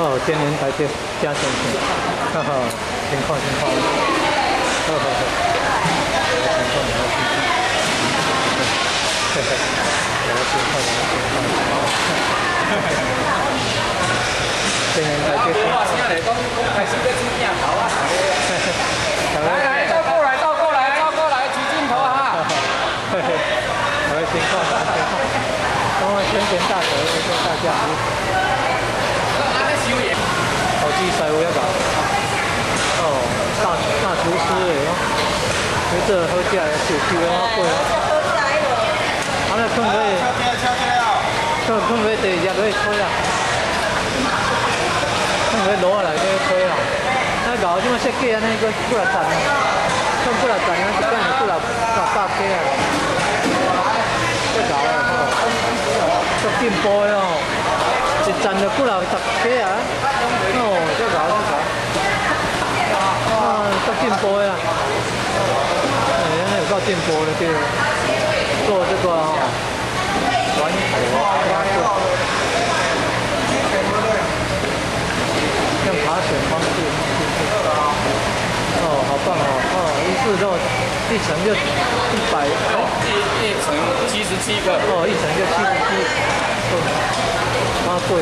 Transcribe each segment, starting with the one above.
哦，天然台铁加先进，哈哈，辛苦辛苦。好好好，辛苦辛苦。嘿嘿，辛苦辛苦。天然台铁。我声咧讲讲开始要出镜头啊！来来，倒过來，倒過來，倒過來，取鏡頭哈！嘿嘿，來辛苦辛苦。剛剛先前大哥，先大家。烤雞師傅遐搞，哦，大大廚師的哦，你這好食的，燒燒的我過。啊，那放落，放放落地熱落吹啊，放落爐仔內底吹啊。那搞這麼設計按呢，閣幾若層啊，放幾若層啊，一擺就幾若幾百塊啊。這搞的吼，足進步的哦。一層就幾若十塊啊！哦，這搞這搞，啊，足進步的啊！哎，按呢有夠進步的對。做這個哦，軟火壓做，用爬選方式進去。哦，好棒哦！哦，一次就一層就100，一層77個。哦，一層就77個。啊貴啊，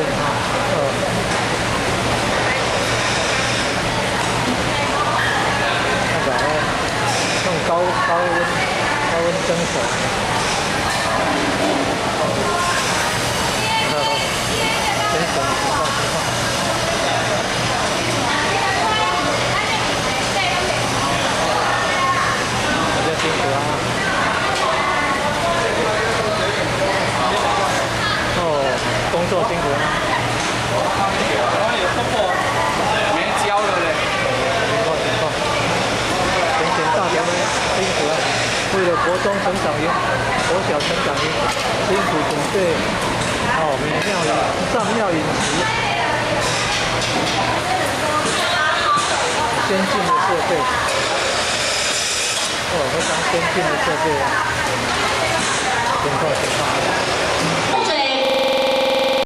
那個用高溫蒸熟，蒸熟情況情況，大家辛苦啊！哦，工作辛苦啊！沒膠了嘞。情況情況，前前大家辛苦啊！為了國中成長營、國小成長營，辛苦準備哦，美妙的上妙飲食，先進的設備，哦，非常先進的設備啊！情況情況。